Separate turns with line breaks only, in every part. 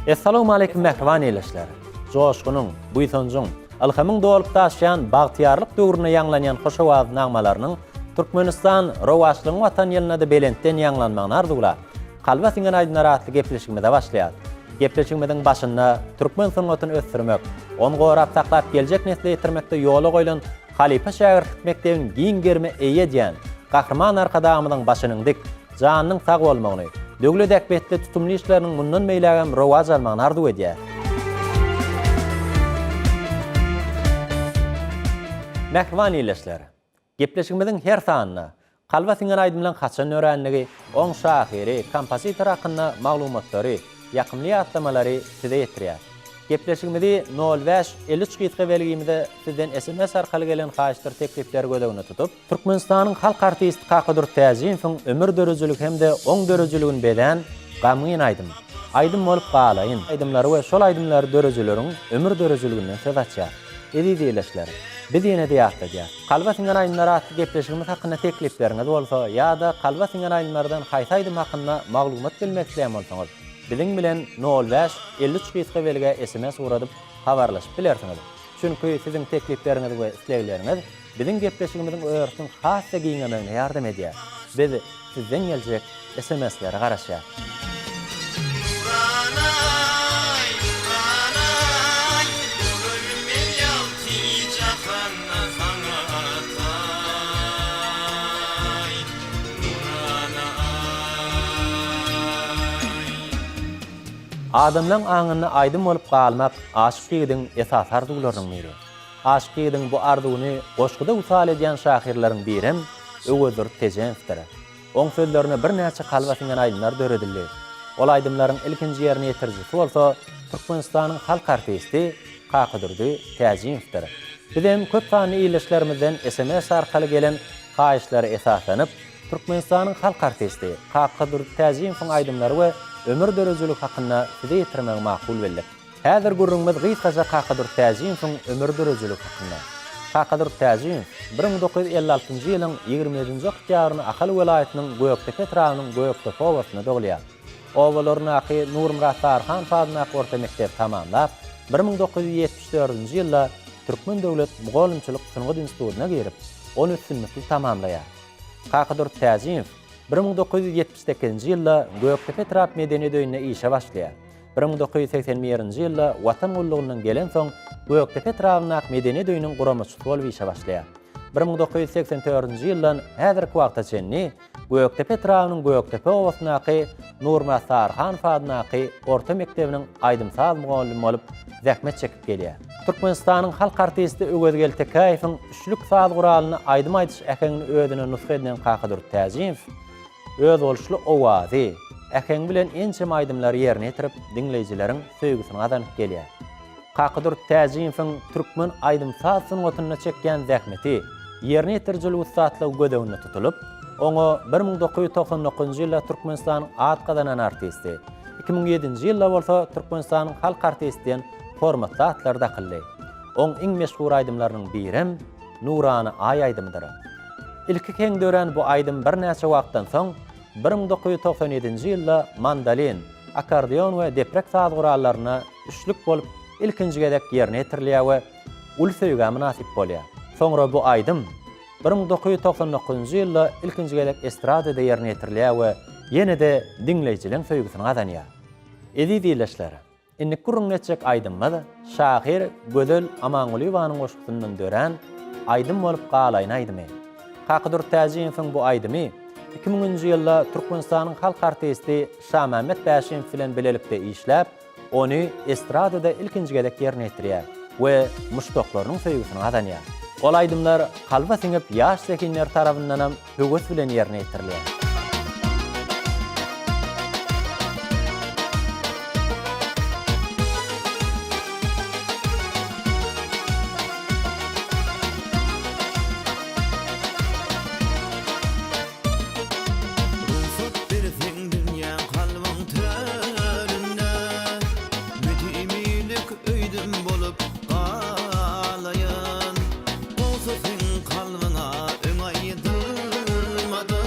Essalawmaleýkim mähriban ildeşler! Joşgunyň, buýsanjyň, ylhamyň dolup daşýan bagtyýarlyk döwründe ýaňlanýan hoş owaz nagmalarynyň Türkmenistan, rowaçlygyň Watany ýylynda-da belentden ýaňlanmagyny arzuwlap, Kalba siňen aýdymlar atly gepleşigimize başlaýarys. Gepleşigimiziň başynda türkmen sungatyny ösdürmek, ony gorap saklap geljek nesle ýetirmekde ýola goýlan halypa-şägirtlik mekdebini giň gerime eýe edýän Gahryman Arkadagymyzyň başynyň dik, janynyň sag bolmagyny, döwlet ähmiýetli tutumly işleriniň mundan beýlägem rowaç almagyny arzuw edýäris. Mähriban ildeşler! Gepleşigimiziň her sanynda kalba siňen aýdymlaň haçan döränligi, oň şahyry, kompozitory hakynda maglumatlary, ýakymly ýatlamalary size ýetirýäs. Gepleşigimizi nol bäş, 53 gysga belgimize sizden sms arkaly gelen haýyşdyr teklipleri göz öňünde tutup, Türkmenistanyň halk artisti Kakadurdy Täjimowyň ömür döredijiligi hem-de oň döredijiligini bezän Gamgyn aýdym, Aýdym bolup galaýyn aýdymlary we şol aýdymlary döredijileriň ömür döredijiliginden söz açýar. Eziz ildeşler, biz ýene-de ýatladýas. Kalba siňen aýdymlar atly gepleşigimiz hakynda teklipleriňiz bolsa ýa-da kalba siňen aýdymlardan haýsy aýdym hakynda maglumat bilmek isleýän bolsaňyz, biziň bilen nol bäş, 53 gysga belgä sms ugradyp habarlaşyp bilersiňiz. Çünki siziň teklipleriňiz we islegleriňiz biziň gepleşigimiziň örüsiniň has-da giňemegine ýardam edýär. Biz sizden geljek SMS-lere garaşýas.
Nuranaý, Nuranaý, bolaýyn men ýagty jahanda saňa taý, Nuranaý.
Adamlaň aňynda aýdym bolup galmak aşyk ýigidiň esasy arzuwlarynyň biri. Aşyk ýigidiň bu arzuwyny goşguda wysal edýän şahyrlaryň birem Öwezdurdy Tejenowdyr. Oň sözlerine birnäçe kalba siňen aýdymlar döredildi. Ol aýdymlaryň ilkinji ýerine ýetirijisi bolsa Türkmenistanyň halk artisti Kakadurdy Täjimowdyr. Bizem köp sanly ildeşlerimizden sms arkaly gelen haýyşlara esaslanyp, Türkmenistanyň halk artisti Kakadurdy Täjimowyň aýdymlary we ömür döredijiligi hakynda size ýetirmegi makul bildik. Häzir gürrüňimiz gysgaça Kakadurdy Täjimowyň ömür döredijiligi hakynda. Kakadurdy Täjimow 1956-njy ýylyň 27-nji oktýabrynda Ahal welaýatynyň Gökdepe etrabynyň Gökdepe obasynda dogulýar. Obalaryndaky Nurmyrat Saryhanow adyndaky orta mekdebi tamamlap, 1974-nji ýylda Türkmen döwlet mugallymçylyk sungat institutyna girip, ony üstünlikli tamamlaýar. Kakadurdy Täjimow 1978-nji ýylda Gökdepe etrap medeniýet öýünde işe başlaýar. 1981-nji ýylda Watan gullugyndan gelensoň, Gökdepe etrabyndaky medeniýet öýüniň guramaçysy bolup işe başlaýar. 1984-nji ýyldan häzirki wagta çenli Gökdepe etrabynyň Gökdepe obasyndaky Nurmyrat Saryhanow adyndaky orta mekdebiniň aýdym-saz mugallymy bolup zähmet çekip gelýär. Türkmenistanyň halk artisti Öwezgeldi Tekäýewiň üçlük saz guralynda aýdym aýdyş äheňini özüne nusga edinen Kakadurdy Täjimow Özboluşly owazy, äheňi bilen ençeme aýdymlary ýerine ýetirip, diňleýjileriň söýgüsini gazanyp gelýär. Kakadurdy Täjimowyň türkmen aýdym-saz sungatynda çekýän zähmeti, ýerine ýetirijilik ussatlygy göz öňünde tutulyp, oňa 1999-njy ýylda Türkmenistanyň at gazanan artisti, 2007-nji ýylda bolsa Türkmenistanyň halk artisti diýen hormatly atlar dakyldy. Oň iň meşhur aýdymlarynyň birem Nurana aý aýdymydyr. Ilki heň dörän bu aýdym birnäçe wagtdan soň, 1997-nji ýylda mandolin, akkordeon we deprek saz gurallarynda üçlük bolup ilkinji gezek ýerine ýetirilýär we uly söýgä mynasyp bolýar. Soňra bu aýdym 1999-njy ýylda ilkinji gezek estradada ýerine ýetirilýär we ýene-de diňleýjileň söýgüsini gazanýar. Eziz ildeşler! Indiki gürrüňini etjek aýdymymyz şahyr Gözel Amangulyýewanyň goşgusyndan dörän Aýdym bolup galaýyn aýdymy. Kakadurdy Täjimowyň bu aýdymy 2000-nji ýylda Türkmenistanyň halk artisti Şamämmet Bäşimow bilen bilelikde işläp, ony estradada ilkinji gezek ýerine ýetirýär we muşdaklarynyň söýgüsini gazanýar. Ol aýdymlar kalba siňip ýaş zehinler tarabyndanam höwes bilen ýerine ýetirilýär.
Rugsat berseň dünýäň kalbyň töründe Müdimilik öýdüm bolup galaýyn Gowsy seň kalbyňa öň aýdylmadyk.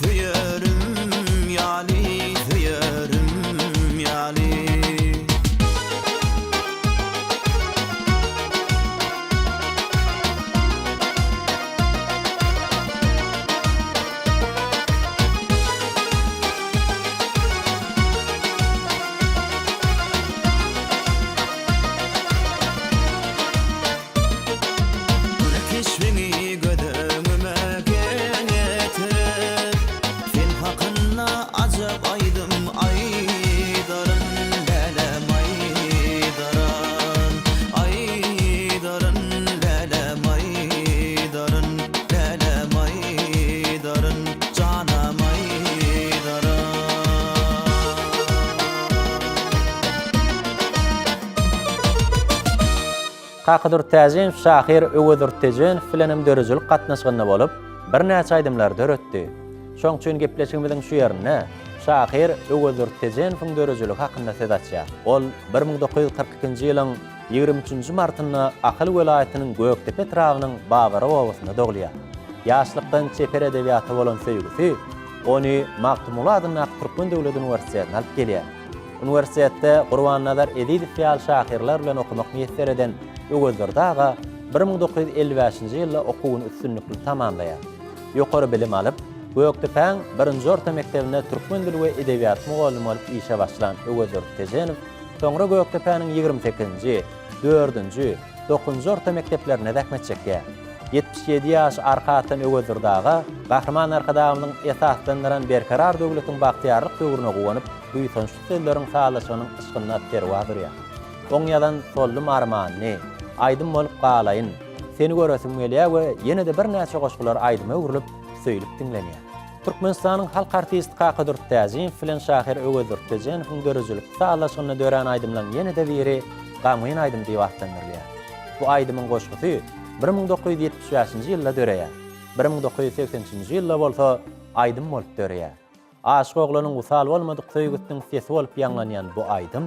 Söýerim ýaly, söýerim ýaly. Gül keşbiňi göz öňüme getirip, Sen hakynda ajap aýdym aýdaryn, Lälem aýdaryn, aýdaryn, Lälem aýdaryn, lälem aýdaryn, Janam aýdaryn.
Kakadurdy Täjinow şahyr Öwezdurdy Tejenow bilen hem döredijilik gatnaşygynda bolup, birnäçe aýdymlary döretdi. Şoň üçin gepleşigimiziň şu ýerinde şahyr Öwezdurdy Tejenowyň döredijiligi hakynda söz açýar. Ol 1942-nji ýylyň 23-nji martynda Ahal welaýatynyň Gökdepe etrabynyň Babara obasynda dogulýar. Ýaşlykdan çeper edebiýata bolan söýgüsi ony Magtymguly adyndaky Türkmen döwlet uniwersitetine alyp gelýär. Uniwersitetde Gurbannazar Ezizow ýaly şahyrlar bilen okamak miýesser eden Öwezdurdy aga 1955-nji ýylda okuwyny üstünlikli tamamlaýar. Ýokary bilim alyp, Gökdepäň birinji orta mekdebinde türkmen dili we edebiýaty mugallymy bolup işe başlan Öwezdurdy Tejenow soňra Gökdepäniň 28-nji, dördünji, dokuzynjy orta mekdeplerinde zähmet çekýär. 77 ýaş arka atan Öwezdurdy aga Gahryman Arkadagymyzyň esaslandyran Berkarar döwletiň bagtyýarlyk döwrüne guwanyp, buýsançly sözleriň sazlaşygynyň yşgynda perwaz urýar. Oň ýazan Soldum armanyny, Aýdym bolup galaýyn, Seni göresim gelýär we ýene-de birnäçe goşgular aýdyma öwrülip, söýlüp diňlenýär. Türkmenistanyň halk artisti Kakadurdy Täjimow bilen şahyr Öwezdurdy Tejenowyň döredijilik sazlaşygynda dörän aýdymlaryň ýene-de biri Gamgyn aýdym diýip atlandyrylýar. Bu aýdymyň goşgusy 1975-nji ýylda döreýär. 1983-nji ýylda bolsa aýdym bolup döreýär. Aşyk oglanyň wysal bolmadyk söýgüsiniň sesi bolup ýaňlanýan bu aýdym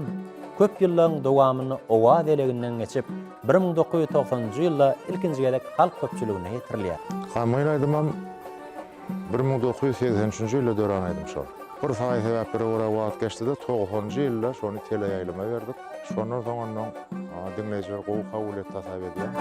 köp ýyllaryň dowamynda owaz eleginden geçip, 1990-njy ýylda ilkinji gezek halk köpçüligine ýetirilýär.
Gamgyn aýdymam 1983-nji ýylda dörän aýdym şol. Bir saý sebäplere görä wagt geçdi-de, togsanjy ýylda şony teleýaýlyma berdik. Şondan soň onnoň diňleýjiler gowy kabul etdi hasap edýän.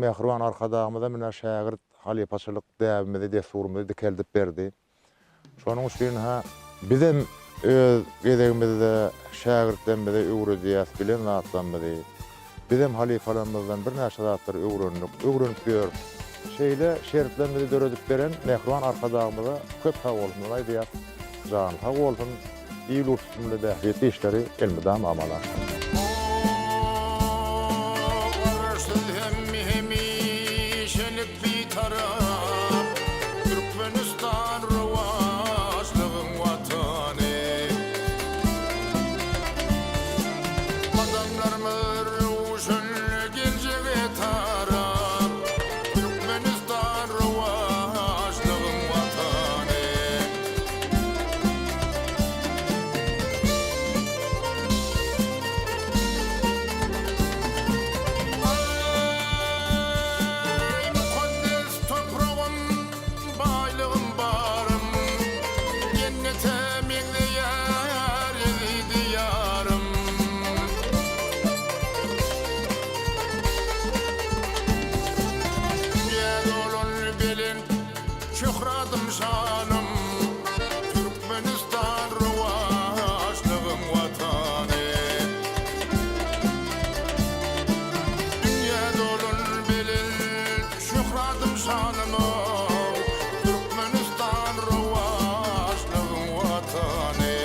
Mähriban Arkadagymyzam ine şägirt halypaçylyk däbimizi, dessurymyzy dikeldip berdi. Şonuň üçin-hä bizem öz gezegimizde şägirtlerimize öwredýäs bilen zatlarymyzy. Bizem halypalarymyzdan birnäçe zatlary öwrendik, öwrenip ýörüs. Şeýle şertlerimizi döredip beren Mähriban Arkadagymyza köp sagbolsunlar aýdýas. Jany sag bolsun, il-ýurt üstünde bähbitli işleri elmydama amala aşyrsyn.
Garaşsyz hem hemişelik Bitarap Türkmenistan rowaçlygyň Watany. Gadamlarymyz röwşen geljege tarap, Türkmenistan rowaçlygyň Watany. Eý, mukaddes topragym, baýlygym barym, Jennete meňzeýär eziz Diýarym. Dünýä dolan belent şöhratym, şanym, Türkmenistan rowaçlygyň Watany. Dünýä dolan belent şöhratym şanym-ow, Türkmenistan rowaçlygyň Watany.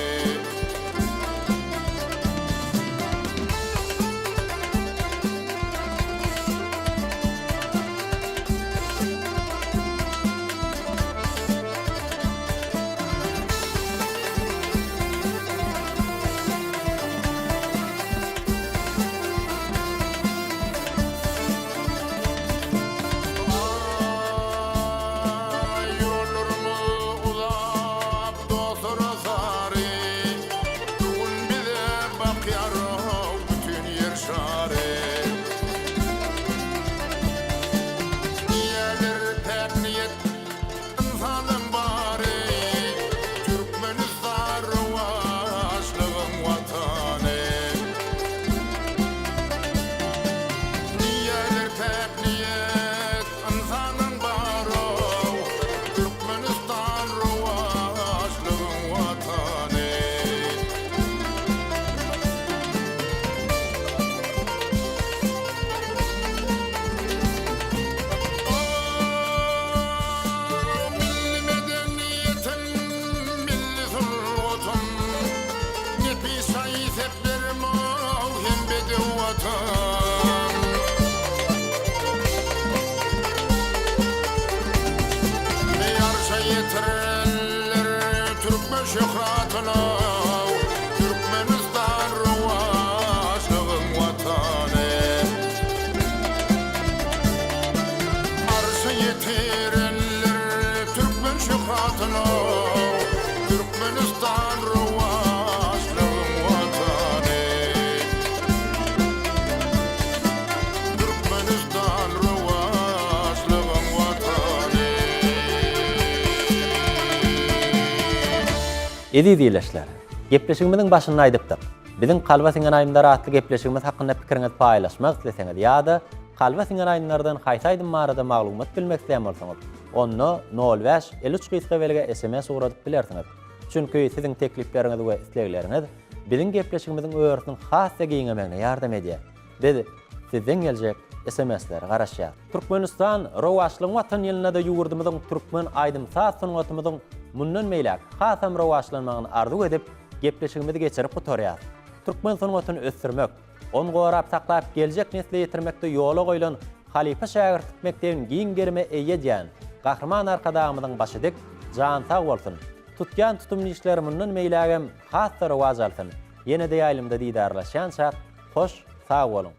Aý, ýollarymyz uzap dostlara sary, Bu gün bize bakýar-ow bütin Ýer şary. Diýýärler päk niýet Ynsanyň bary Türkmenistan rowaçlygyň Watany. Diýýärler päk niýet ynsanyň bary-ow, Türkmenistan rowaçlygyň Watany. Milli medeniýetim, milli sungatym, Nepis şaý-seplerim-ow hem bedew atym. Arşa ýetirenler türkmen şöhratyny-ow, Türkmenistan rowaçlygyň Watany. Arşa ýetirenler türkmen şöhratyna, Türkmenistan rowaçlygyň Watany. Türkmenistan rowaçlygyň Watany.
Eziz ildeşler! Gepleşigimiziň başynda aýdypdyk. Biziň Kalba siňen aýdymlar atly gepleşigimiz hakynda pikiriňizi paýlaşmak isleseňiz ýa-da Kalba siňen aýdymlardan haýsy aýdym barada maglumat bilmek isleýän bolsaňyz, onda nol bäş 53 gysga belgä sms ugradyp bilersiňiz. Çünki siziň teklipleriňiz we islegleriňiz biziň gepleşigimiziň örüsiniň has-da giňemegine ýardam edýär. Biz sizden geljek sms-lere garaşýas. Türkmenistan, rowaçlygyň Watany ýylynda-da ýurdumyzyň türkmen aýdym-saz sungatymyzyň mundan beýläk hasam rowaçlanmagyny arzuw edip, gepleşigimizi geçirip gutarýas. Türkmen sungatyny ösdürmek, Ony gorap saklap geljek nesle ýetirmekde ýola goýlan halypa-şägirtlik mekdebini giň gerime eýe edýän Gahryman Arkadagymyzyň başy dik, jany sag bolsun! Tutýan tutumly işleri mundan beýlägem has-da rowaç alsyn! Ýene-de ýaýlymda didarlaşýançak, hoş sag boluň!